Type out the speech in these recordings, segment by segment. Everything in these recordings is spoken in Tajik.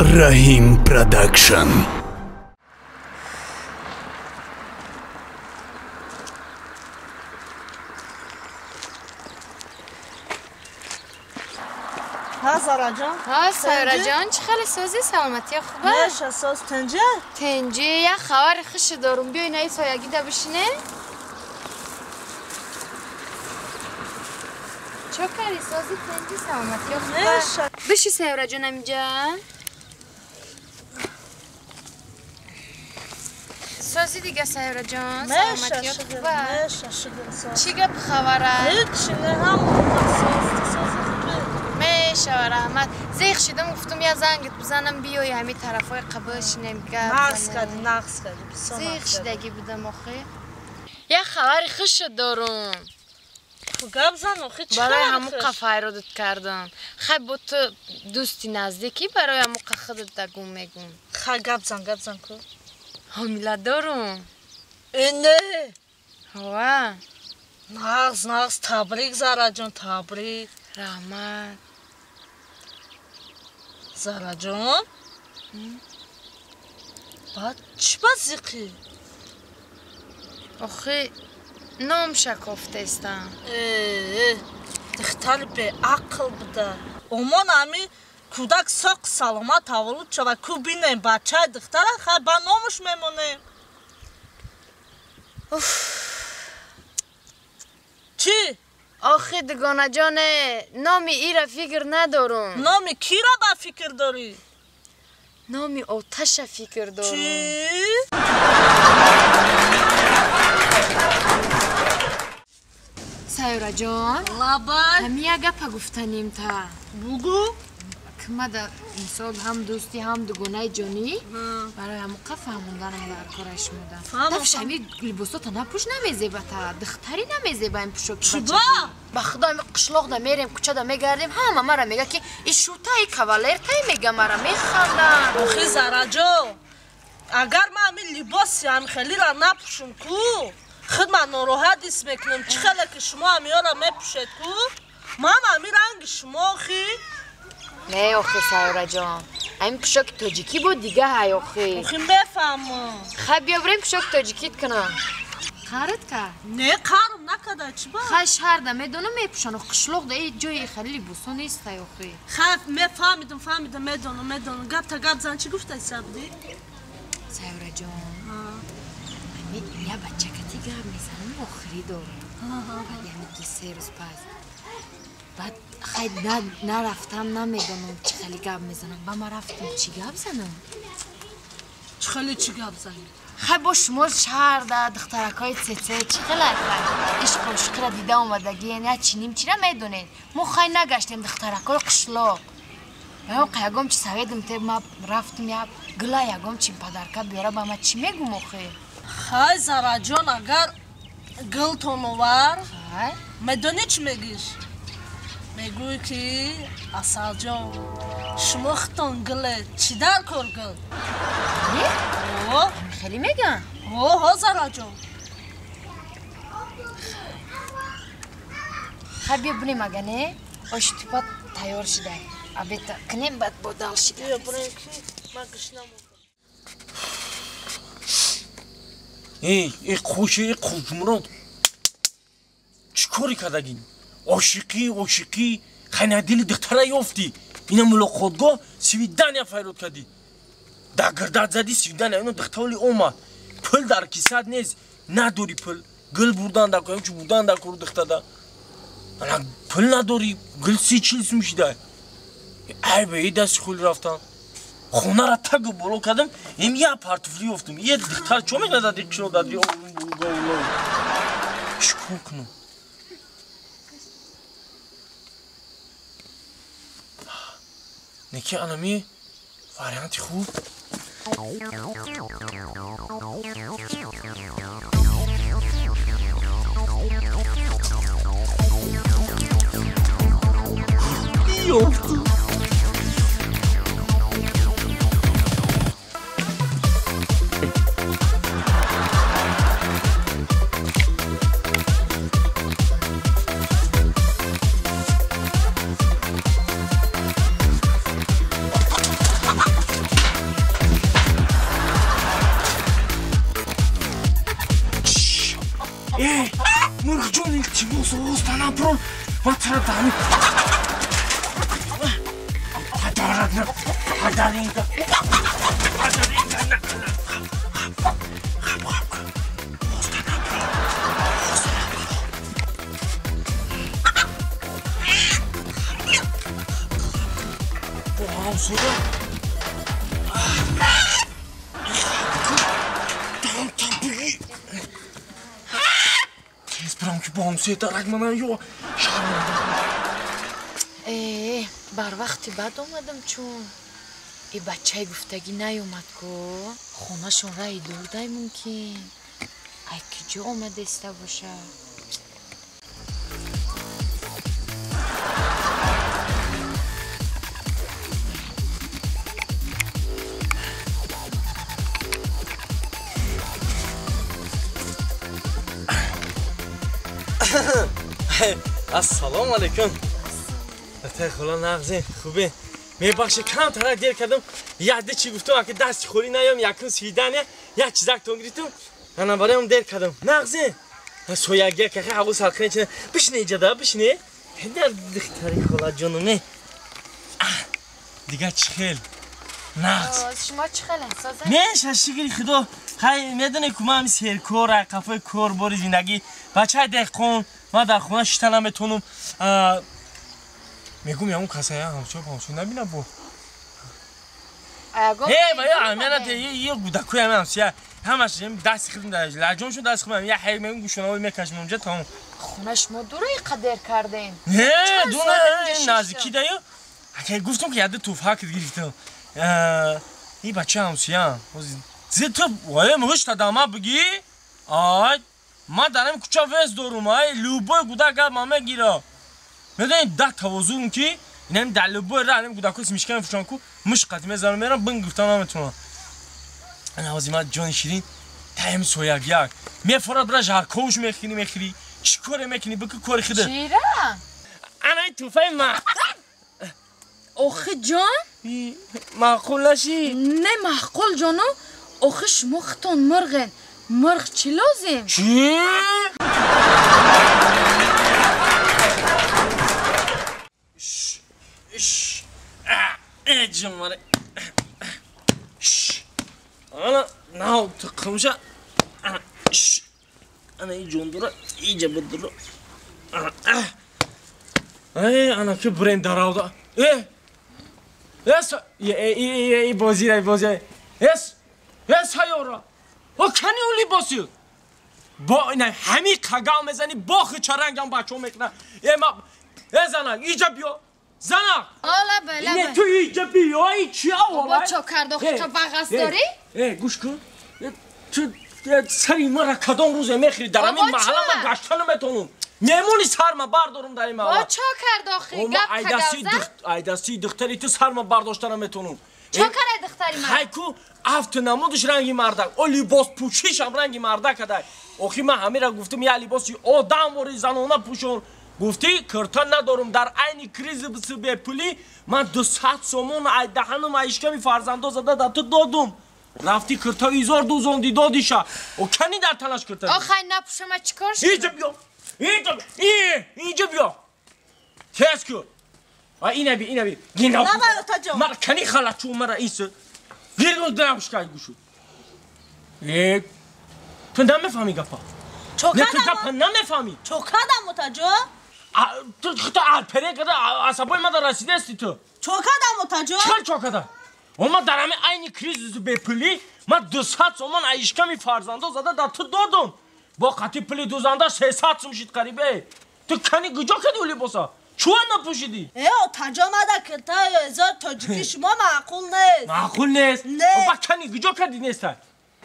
Раҳим Продакшн. ها زارا جان. ها سارا جان چه خیلی سازی سلامتی خوبه؟ نه ساز تنجه؟ تنجه یه خبر خوش دارم بیای نه سایگی ده بشینه. چه کاری سازی تنجه سلامتی خوبه؟ بشی سارا جانم اینجا. سازی دیگه سارا جان سلامتی خوبه؟ نه چی گپ خبره؟ هیچ نه همون سازی میشه رحمت زیخ شدم گفتم یه زنگت بزنم بیای همین طرفای قبل شینم گپ نقص کردی نقص کردی زیخ شدگی بودم آخه یه خبر خوش دارم خب گپ زن آخه چه برای همون قفای رو داد کردم خب با تو دوستی نزدیکی برای همون خودت دگم میگم خب گپ زن گپ زن کو حامله دارم نه هوا نقص نقص تبریک زارا جان تبریک رحمت زارا جان بعد چی بازیقی؟ آخه نام شکافته استم دختر به عقل بوده امان همی کودک ساق سلامت تولد شود کو بینیم بچه دختر خیلی با نامش میمونیم چی؟ آخه دگانه جانه نامی ای را فکر ندارم نامی کی را با فکر داری؟ نامی آتش فکر دارم چی؟ سایورا جان لبای همی یک گپا گفتنیم تا بگو که ما در مثال هم دوستی هم دگانه جانی برای همون قفه هموندنم در کارش مودم دفش همی لباساتا نپوش نمیزیبه تا دختری نمیزیبه این پوشاکی چی با؟ به خدا همی قشلاق دا میریم کوچه دا میگردیم همه مرا میگه که این شوتا ای کاوالر تای میگه مرا میخندن آخه زارا جان اگر من همی لباسی هم خیلی را نپوشم کو خود من ناراحت حس میکنم چه خیلی که شما همیا را میپوشید کو من همی رنگ شما آخی نه آخه سایورا جان این پوشاک تاجیکی بود دیگه های آخه آخه میفهمم خب بیا بریم پوشاک تاجیکیت کنم قرد کرد نه قرم نکرده چی با؟ خب شهر ده میدونم میپوشن و قشلاق ده ای جای خیلی لباسا نیست آخه خب میفهمیدم فهمیدم میدونم میدونم گپ تا گپ زن چی گفتی سبدی؟ سایورا جان یه بچه کتی گپ میزنم آخری دارم بعد یعنی 2-3 روز پس بعد خیلی نرفتم نمیدونم چه خیلی گپ میزنم با ما رفتم چی گپ زنم؟ چه خیلی چی گپ زنی؟ خیلی با شما شهر ده دخترک های چه چی خیلی خیلی عشق و عشق را دیده آمدگی یعنی چی نیم چی را میدونین ما خیلی نگشتیم دخترک های قشلاق من یگم چی سویدم ته ما رفتم یا گلا یگم چی پدرکه بیاره با ما چی میگم آخه؟ خیلی زارا جان اگر گلتون آور میدونی چی میگیش؟ میگوی که اصل جان شما خودتون گله چی در کار گل؟ نه؟ خیلی میگن؟ اوه زارا جان خب بیا بریم اگه نه آش توپات تیار شده ابیتا کنیم بعد با دل شده بیا بریم که من گشنم ای ای خوشه ای خوشمراد چی کاری کردگین؟ عاشقی عاشقی خیلی دل دختره یافتی اینا ملاقاتگاه سویدن فیرود کردی در گردد زدی سویدن اینا دختری اومد پول در کیسه نیست نداری پول گل بردن در کار چی بردن در کار دختره پول نداری گل 30-40 سوم شده ای به دست خول رفتن خونه را تگ بالا کردم این یه پرتفلی افتم یه دختر چون میگه دادی کشو دادی چیکار کنم نکی انامی وریانتی خوب یافتم Илтимос, остана бирон. Ман тара дами. Падарат на. Падаринга. Падаринга на. Хап, хап, хап. Остана бирон. Остана бирон. Бо ҳамсоя. Бронки бомсе дарак мана ё шарманда. Э, бар вақти бад омадам чун. И бачаи гуфтагӣ наёмад ку. Хонашон раи дурдай мумкин. Ай ки ҷо омадеста боша. Ассалому алайкум. Ата хола нағзин, хубе. Мебахшед, камтарак дер кардам. Яде чӣ гуфтам, аки дасти холӣ наём, якум свидания, як чизактон гирифтам. Ана бароям дер кардам. Нағзин. Соягия кахи ҳаво салқин чина. Бишне иҷада, бишне. Дар духтари хола ҷонуме. Дигар чӣ хел? Нағз. Шумо чӣ хелен, созен? Не, шашигири худо. Хай, медонӣ ку ман серкор, қафои кор, бори зиндагӣ. Бачаи деҳқон, ман дар хона шита наметонам. Мегум ягон касая ҳамсоя ҳамсоя набина бо. Э, ва ё амена те ё гудакои ҳама ҳамсоя. Ҳамаш дасти худам дар лаҷон шуд дасти худам. Я ҳай мегум гӯшонаҳо мекашем онҷа тамом. Хона шумо дура қадр кардем. Не, дура наздикӣ даю. Ака гуфтам ки яде туфак гирифтам. И бача ҳамсоя. Зе ту вай мушта дама бигӣ? Ай, ман дар ин кӯча вес дорум, ай, любой гудак гап ман мегира. Медонӣ да тавозун ки инам дар любой раҳ инам гудакҳои смишка мефурӯшам ку муш қати мезанам мерам бин гуфтам наметавонам. Ана ҳозир ман ҷони ширин таем сояк як мефорад бира жарковш мехӯрӣ мехӯрӣ чӣ коре мекунӣ бикӯ кори худат. Чира? Ана ин тӯҳфаи ман. Охи ҷон? Маъқул нашӣ? Не маъқул ҷоно. Охи шумо худтон мурғен. Мурғ чӣ лозим? Чӣ? Ҷумаре. Ана нав тиқимша. Ана ана и ҷондура иҷа бидура. Ай, ана ки бренд даравда. Э! Эс, е бозира, бозира. Эс, эс ҳайёра. О кани он либоси? Бо ина ҳами қагал мезани, бохи чарангам бачаҳо мекунад. Э ма, э занак, иҷа биё. Занак! Ола бе, Не, ту иҷа биё, и чи аввала? Бо чо кард, охи то бағас дорӣ? Э, гӯш кун. Ту сари мара кадом рӯзе мехӯри? Дар ҳамин маҳалла ман гашта наметавонам. Меҳмони сарма бардорум дар ин маҳалла. Бо чо кард охи? Гап қагалза? Айдастии духтари ту сарма бардошта наметавонам. Чо кард духтари ман? Хай ку афту намудаш ранги мардак, о либос пӯшишам ранги мардак адай. Охи ман ҳамира гуфтам я либоси одамвори занона пӯшон. Гуфтӣ кирта надорум дар айни кризиси бепулӣ ман 200 сомон ай даҳанум ай ишками фарзандо зада дар ту додум. Рафтӣ кирта изор дузонди додиша. О кани дар танаш кирта? Охай напӯшама чӣ кор шуд? Иҷа биё. Иҷа иҷа биё. Тез ку. А ина би, ина би. Гина. Мара кани халачу мара ис. Гиргон дамшкай гушу. Э ту намефаҳмӣ гапа? Чо Не ту гапа намефаҳмӣ? Чо кардам отаҷо? Ту хута алпере када асабои мада расидаасти ту. Чо кардам отаҷо? Чӣ чо кардам? О ман дар ҳамин айни кризису бепулӣ ман 200 сомон ай ишками фарзандо зада дар ту додум. Бо қати пули дузанда 300 сум шид қарибе. Ту кани куҷо кади ӯ либоса? Чӯ напӯшидӣ? Э, отаҷо мада киртаю эзор тоҷики шумо маъқул нест. Маъқул нест? Не. Ба кани куҷо кади нестай?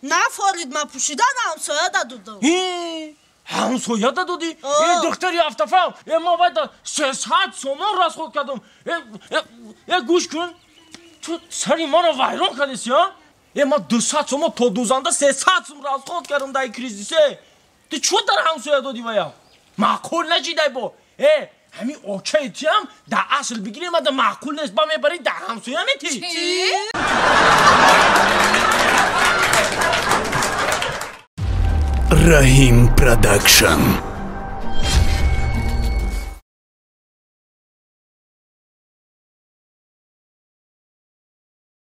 Нафорид ман пӯшидан ҳамсояда додам. Ҳамсояда додӣ? Э, духтари автофам, э, ман бояд 300 сомон расход кардам. Э, гӯш кун. Ту сари маро вайрон кардеси, а? Э, ман 200 сомон то дузанда 300 сум расход кардам дар кризисе. Ту чӯ дар ҳамсоя додӣ вая? Маъқул нашидай бо. Э, ҳамин очаи тиам дар асл бигирем, ада маъқул нест, ба мебарӣ дар ҳамсоя метӣ. Чӣ? Раҳим Продакшн.